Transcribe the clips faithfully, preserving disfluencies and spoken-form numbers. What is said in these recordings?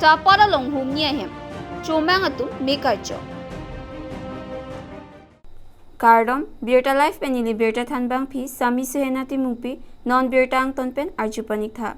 Tapar along humni ahem chomang atum me kaichok. Kardom, Birta Live pen neli birta thanbangpi Sami Suhena Timungpi, non birta angton pen arju paniktha.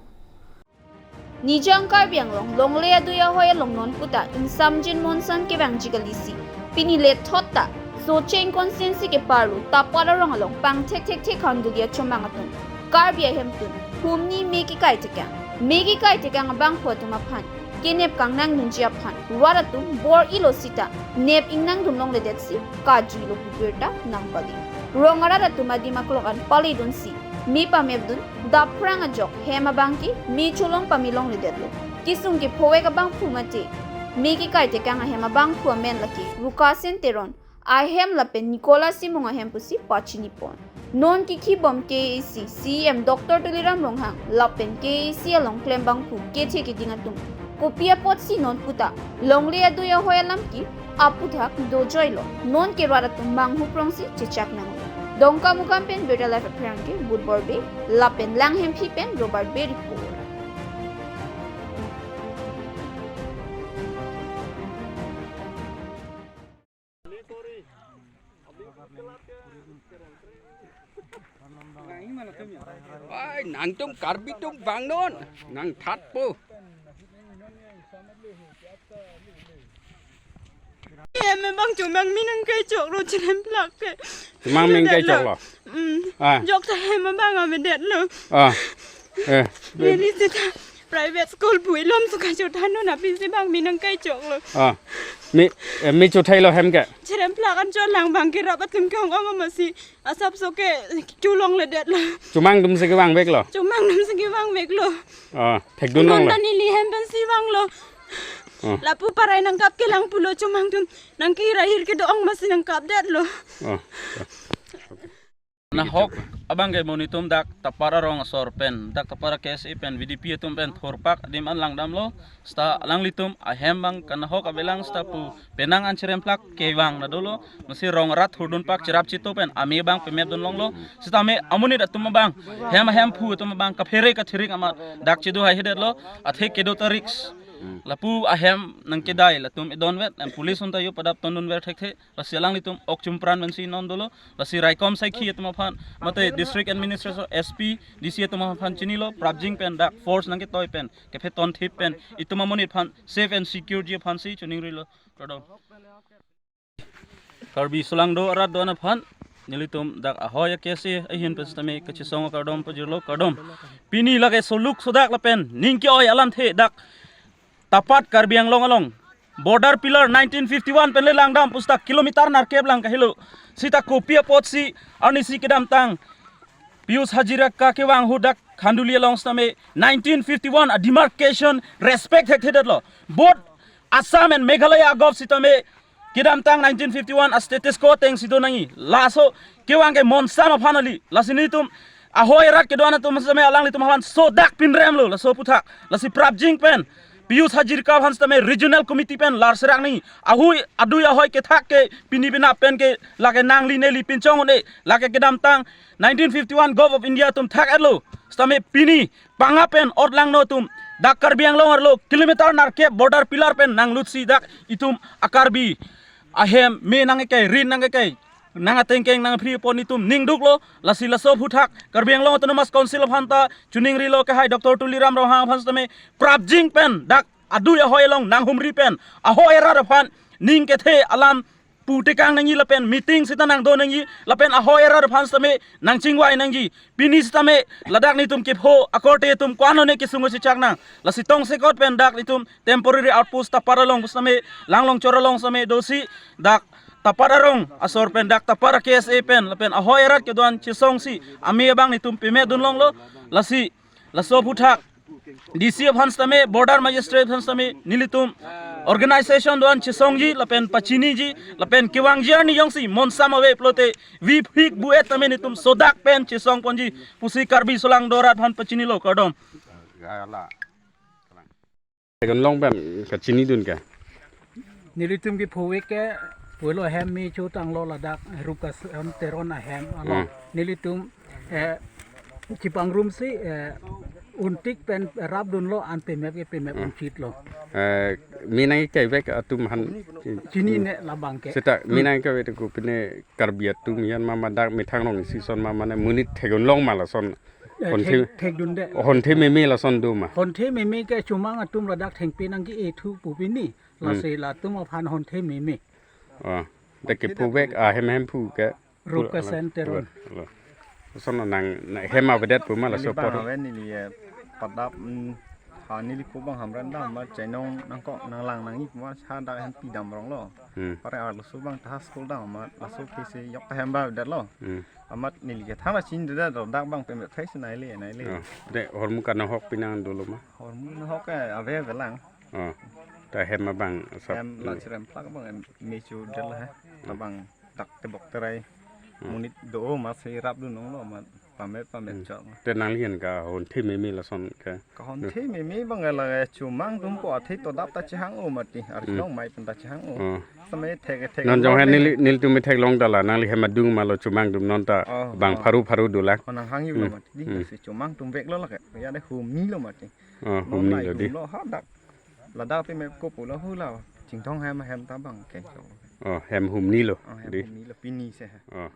Nijang Karbi Anglong longle adui ahoi along non puta ingsamjin monsan kevangji kalisi, pini lethot ta Socheng constituency keparlo Tapar arong along pangthek thekthe khanduli achomang atum Karbi ahemtun humni me kekai tekang. Me kekai tekang abangphu atum aphan kenep kangnangdunji aphan rat atum bor-ilo sita nep ingnangdun longledetsi kajuilo pu birta nangpali. Rong arat atum adim aklong an palidunsi me pamepdun dapprang ajok hem abangke me cholong pame longledetlo. Kesung kephovek abangphu mate me kekai tekang ahem abangphu amen lake Rukasen Teron, ahem lapen Nicholas Timung ahem pusi pachinipon. Non kikhibom K A A C C E M Doctor Tuliram Ronghang lapen K A A C along klembangphu kethe keding atum kopi apotsi non puta longle adui ahoi alam ke aputhak dojoilo. Non ke rat atum manghuprongsi chechak nanglo. Dongkamukam pen Birta Live aphrang ke Budbor Bey lapen Langhemphi pen Robert Bey report. Ai, nangtum Karbi atum vangnon, nangthatpo. Hem abang chomang me nangkaichoklo, chiremplak ke. Chomang me nangkaichoklo? Hmm. Ah. Jok ta hem abang avedetlo. Ah. Eh. Neli sita private school puilom su kachothannon apisi abang me nangkaichoklo. Ah. Me, eh, me chothailo hem ke? Chiremplak an cholang abangke rat atum ke-ong-ong amatsi asapso ke cholongledetlo. Chomang atumsi kevangveklo? Chomang atumsi kevangveklo. Ah, thekdun longlo. Neli hem pensi vanglo. Ah. Lapu parai nangkap kelang pulo chomang atum. Nangkira ahir kedo-ong amatsi nangkapdetlo. Ah. Nahok abangke mo nelitum dak Tapar arong asor pen, dak Tapar K S A pen, V D P atum pen thurpak adim an langdamlo, sita alanglitum ahem abang kanahok avelang sita pu penang an chiremplak kevang na dolo, masi rong arat thurdunpak chirap chito pen ame abang pemepdun longlo, sita me amonit atum abang, hem ahemphu atum abang, kaphere kathirik amat dak chido haihedetlo, athe kedo ta risk. Lapu ahem nangkedai, latum edonvet, em police unta yo padap tondunver thekthe, lasi alanglitum ok chumpran pensi non dolo, lasi raikom saikhi atum aphan, mate district administrator, S P, D C atum aphan chinilo, prapjin pen dak force nangketoi pen, kepheton thip pen, itum amonit aphan safe and secure ji aphansi choningrilo. Kardom. Karbi solangdo arat do-an aphan, nelitum dak ahoi a K S A ahin pen sitame kachesong akardom pajirlo, kardom. Pini lake soluk sodak lapen ning ke-oi alamthe dak Tapat Karbi Anglong along border pillar nineteen fifty-one pen le langdam pusita kilometer nerkep lang kahelo. Sita kopi apotsi arnisi kedamtang Pius Hazarika kevang ahut dak Khanduli along sitame nineteen fifty-one a demarcation respect thekthedetlo. Both Assam and Meghalaya agov sitame kedamtang nineteen fifty-one a status quo atengsi do nangji. Laso kevang ke monsam aphan kali. Lasi nelitum ahoi arat kedo-an atum sitame alanglitum aphan sodak pinremlo, laso aphuthak. Lasi prapjin pen Pius Hazarika aphan sitame regional committee pen lar serak nangji. Ahui adui ahoi kethak ke pini penap pen ke lake nangli neli pinchong un-e, lake kedamtang nineteen fifty-one Govt of India atum thak-etlo. Sitame pini panga pen otlangno atum dak Karbi Anglong arlo kilometer nerkep border pillar pen nanglutsi dak itum a Karbi ahem me nangkekai, rit nangkekai, nang atengkeng nangphri pon itum ningduklo. Lasi laso aphuthak Karbi Anglong Autonomous Council aphan ta choningrilo, kehai Doctor Tuliram Ronghang aphan sitame prapjin pen dak adui ahoi along nanghumri pen ahoi arat aphan ning kethe alam pu tekang nangji lapen meeting sita nangdo nangji lapen ahoi arat aphan sitame nangchingvai nangji. Pini sitame ladak nelitum kepho akorte atum ko-an lone kesung chechak nang. Lasi tongsekot pen dak nelitum temporary outpost Tapat along sitame, Langlongchor along sitame dosi dak Tapat arong asor pen dak Tapat K S A pen lapen ahoi arat kedo-an chesongsi ame abang nelitum pemedun longlo. Lasi laso aphuthak D C aphan sitame, border magistrate aphan sitame, nelitum organization do-an chesongji lapen pachiniji lapen kevangji arni jongsi monsam ave pulote vipik bu-et tame nelitum sodak pen chesong ponji pusi Karbi solangdo arat aphan pachinilo, kardom. Second long pen kachinidun ke. Nelitum kephovek ke pulo hem me chotanglo ladak Rukasen Teron ahem along. Hmm. Nelitum, eh, chipangrumsi, eh, Untik pen rapdunlo, an pemep ke pemep, hmm, unchitlo. Eh, me nangkevek atum aphan chinine labang ke. Seta me, hmm, nangkevek kopine Karbi atum yan ma, ma dak methang rong isi ason ma, mane monit thekdunlong ma lason. Eh, honthe, thek, thekdunde. Honthe meme lason do ma? Honthe meme ke chomang atum ladak thengpi nangke-e thu pu pini. Hmm. Lasi latum aphan honthe meme. Oh, dak kepuvek ahem ahem pu ke. Rup ke center. Alo. Lason nang, nang hem avedet pu ma laso apor. Neli bang ave neli, eh, padap, mm, ha neli ko bang Hamren dam ma chainong nangkok nanglang nangji pu ma sa dak hem pidam ronglo. Hmm. Pare arloso bang ta school dam ma laso ke se yok ta hem ba vedetlo. Hmm. Amat neli ke thang la chin de dak bang pemep thai se naile naile. Oh, de hormu kanahok pi nang dolo ma? Hormu nahok ke ave avelang. Oh, ta hem abang sap. Hem la chirem plak bang em mechu del ha. Hmm. Tabang dak tebok terai. Hmm. Monit do ma se rapdun nonglo ma pamep pamep, hmm, chok. Te nangli hen ke honthe meme lason ke. Ka honthe meme bang la chomang atum ko athe todap ta chehang-o mati. Ar, hmm, chelong mai pen ta chehang-o. Oh. Sampai thek thek. Non jong hai neli, nelitum theklong ta la nangli hem adung ma lo chomang atum non ta, oh, bang, oh, pharu pharu dolang. Oh, nanghangji lo, hmm, mati. Di, hmm, si chomang atum veklo lake. Ya de humnilo mati. Oh, non humnilo di. Humlo ha dak. Ladak pemep ko pulo hula. Chingthong hem hem ta bang kengchok. Oh, hem humnilo. Oh, hem di. Humnilo pini se ha. Oh.